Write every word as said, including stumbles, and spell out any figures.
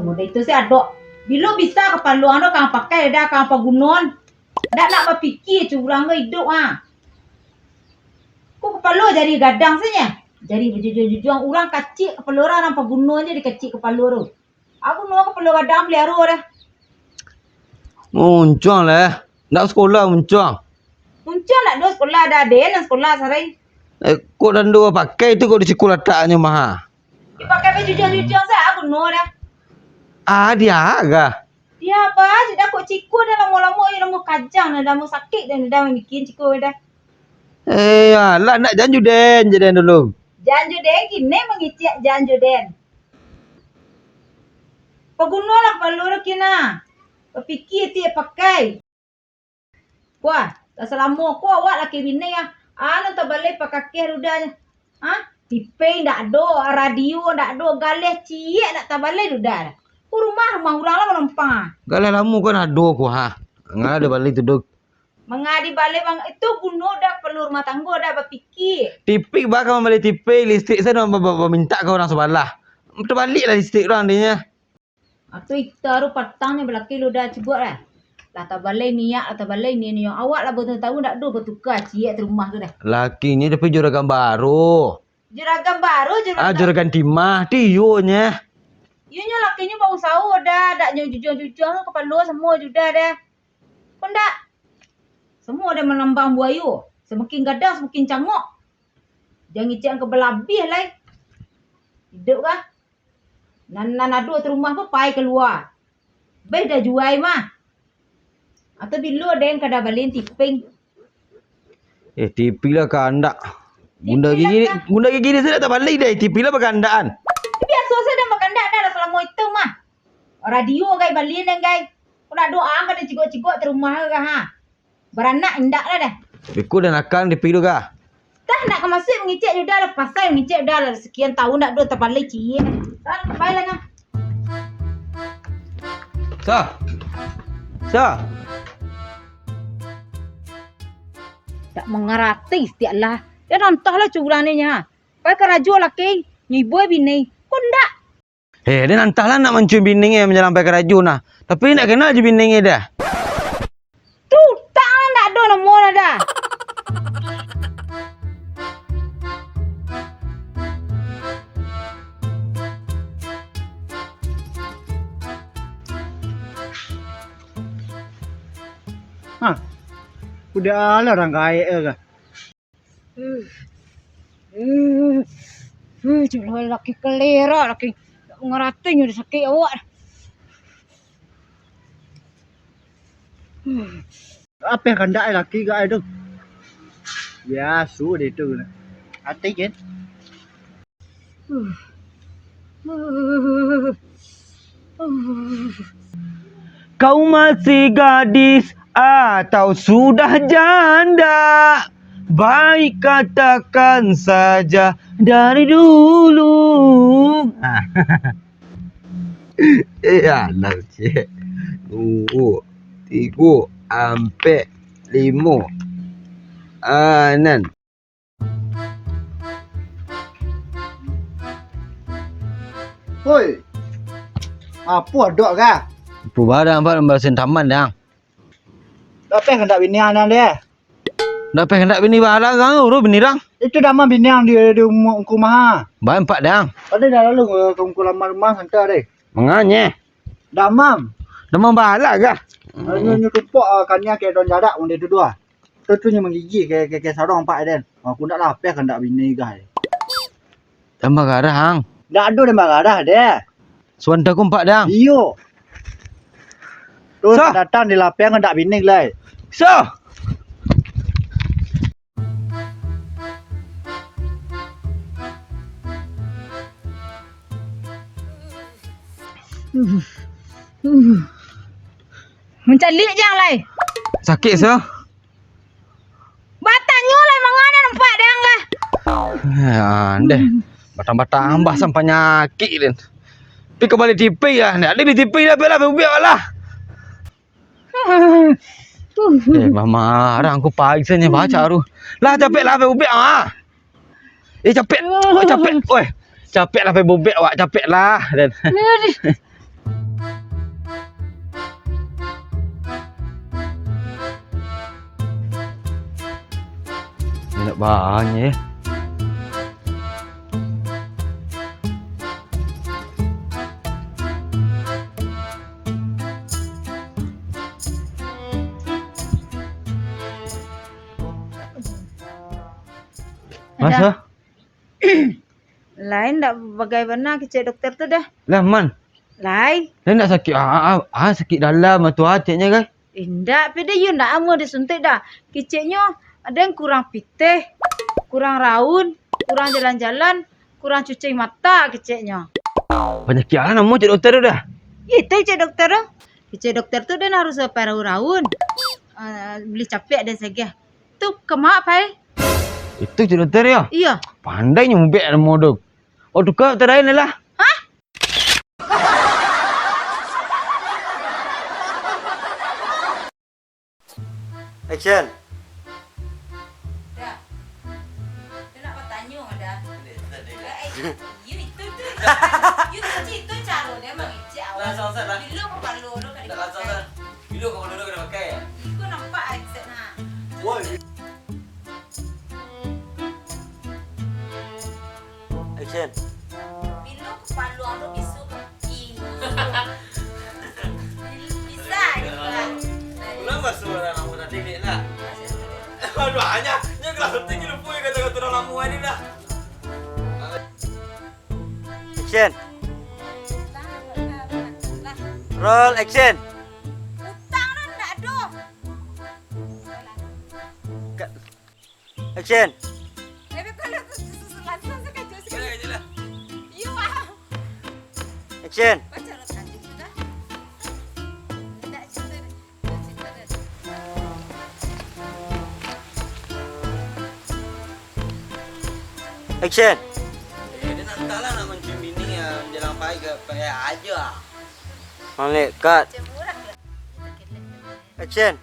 Model itu se adok. Bilo bisa kapalo ang tu ka ang pakai, dah ka ang pagunoan. Ndak nak bapikia curang ko iduik, ha. Ko kapalo jari gadang sajo. Jari bajujuang-jujuang, urang kacik kapalo urang, urang paguno se dikacik kapalo tu. Aku nuo kapalo gadang paliaro dah. Muncuang lah. Ndak sakolah muncuang. Muncuang ndak do sakolah, dah ado nan sakolah sarai. Eh, kok dando pakai tu kok di siko lataknyo mah? Dipakai bajujuang-jujuang sajo aku nuo dah. Ah, dia agak. Dia apa? Sudah kok ciko dah lamo-lamo, ih, lamo kajang dah, lamo sakik dah, dah bikin ciko dah. Eh, alah, nak jan jo den, jo den dulu. Jan jo den, kini mangicek jan jo den. Pagunolah kapalo tu kini. Bapikia tiok pakai. Wah, lah salamo ko awak laki bini ah. Anu tabalai pakakeh dudanyo. Ha? Tipi ndak ado, radio ndak ado, galeh ciek ndak tabalai duda. Ko rumah, rumah urang lah manampang ah. Galeh lamo kan ado ko ha. Ngala dibalai tu dok. Mangadi balai mang itu guno dah, parlu rumah tanggo dah bapikia. Tipi bakal mambali tipi, listrik sajo ba-, ba-, bamintak ka urang sabalah. Tabaliak lah listrik urang dinyo. Atau ita tu patang ni balaki lu dah cubo lah. Lah tabalai niak, lah tabalai ni, ni. Awak lah batahun-tahun ndak do batuka ciek tu rumah tu dah. Lakinyo tapi juragan baru. Juragan baru, juragan Ah, juragan timah, ti iyo nyo. Iyo nyo lakinyo bausaho dah, dak nyo jujuang-jujuang tu kapalo samo judah dah. Ko ndak? Samo dah manambang buayo, samakin gadang samakin cangok. Jan ngicek ka balabiah lai. Iduik kah? Nan, nan ado tu rumah pun pai kalua. Beh dah juai mah. Atau bilo den ka dah balian tiping. Eh, tipi lah kandak. Bunda Tipi lah gigi ni, kan? Bunda gigi ni sudah tak balik deh. Tipi lah bakandaan. Biaso sajo dah bakandaan dah lah salamo itu mah. Radio gai balian den gai. Ko ndak doa ka dicigok-cigok tu rumah ka ha. Baranak indak lah dah. Beko dan akan tipi tu kah? Tah, nak ka masuak mangicek judah lah, pasai mangicek judah lah, sakian tahun ndak do tapalai ciek. Tan, pai lah nyo. Sa. Sa. Dak mangarati sitiak lah. Yo nantah lah curang ni nyo. Pai karajo laki, ngiboi bini. Ko ndak. Eh, den antahlah nak mancium bini e manjalang pai karajo nah. Tapi ndak kenal jo bini e dah. Tu, tak ndak ado namo nah dah. Ha. Udah lah orang gaek ka. Uh, uh, uh, Cuma laki kelera, laki ngarati nyo sakik awak. Apo kandak laki gak itu? Biaso deh tu. Ati kan? Kau masih gadis atau sudah janda? Baik katakan saja dari dulu. Eh, alah, cik. Duo, tigo, ampek, limo. Anan. Hoi. Apo adok ka? Apo barang, Pak, mambarasian taman, dang. Dapeh kandak bini anan deh. Dapeh kandak bini barang, urus bini rang. Itu dama bini ang di, di umur ungku maha. Baempat, dang. Tadi dah lalu ke ungku lama rumah santai deh. Manganye. Damam. Damam bala kah? Nyo, nyo tumpok, ah, kania ke daun jarak, wong dia duduk, ah. Tu, tu nyo manggigih ke, ke, ke sarong, Pak, den. Aku ndak lapeh kandak bini gah. Tambah garah, ang. Ndak ado tambah garah, deh. Suan takum, Pak, dang. Iyo. Tu Sah. Datang di lapeh kandak bini, lai. Sah. Mancaliak jang lai. Sakik, Sah? Batanyo lai, manga nan nampak dang kah? Eh, andeh. Batang-batang ambah sampai nyakik, den. Pi ka bali tipi lah. Ndak ado di tipi lah, pi lah, pi ubiak lah. Eh, mamarah angku pai sanyo baca tu. Lah, capek lah, pai bobek ah. Eh, capek. Oh, capek. Oi. Capek lah, pai bobek awak, capek lah. Dan. Banyak. Masa? Lai ndak bagai bana kecek dokter tu dah. Lah, man. Lai. Lai ndak sakik, ah, ah, ah, sakik dalam atau ah, ceknyo, kan? Indak, pi deh, iyo ndak amuah disuntik dah. Keceknyo, ado yang kurang pitih, kurang raun, kurang jalan-jalan, kurang cucing mata keceknyo. Panyakik alah namo cek dokter tu dah? Itu cek dokter tu. Kecek dokter tu den harus pai raun-raun. Ah, bali capek den sagah. Tu ka ma pai? Itu cek dokter yo? Iyo. Pandai nyo mubek namo tu. Oh, tuka dokter lain lah. Hah? Action. Dah. Tu nak batanyo dah. Eh, eh, you itu tu. You tu, itu caro dia mangecek awak. Langsung, Ustaz, lah. Bilo kapalo lo ka dipakai. Langsung, Ustaz. Bilo kapalo lo ka dipakai, ya? Iko nampak action nah. Woi. Action. Bilo kapalo ang tu bisu ka. Ih. Bisa, bisa. Ulang basuh urang rambut tadi, Dik, lah. Aduh, hanya, nya gelas penting lupa ya kata-kata urang lama tadi dah. Action. Roll, action. Utang tu ndak ado. Ka-, Action. Tapi kalau tu susulan tu sakajut sakajut. Iyo, ah. Action. Baca lo tadi tu dah. Indak cerita, cerita dah. Action. Eh, dia nak entahlah nak mancium bini yang jalan pagi ke payah aja. Malaikat. Macam orang dah. Action.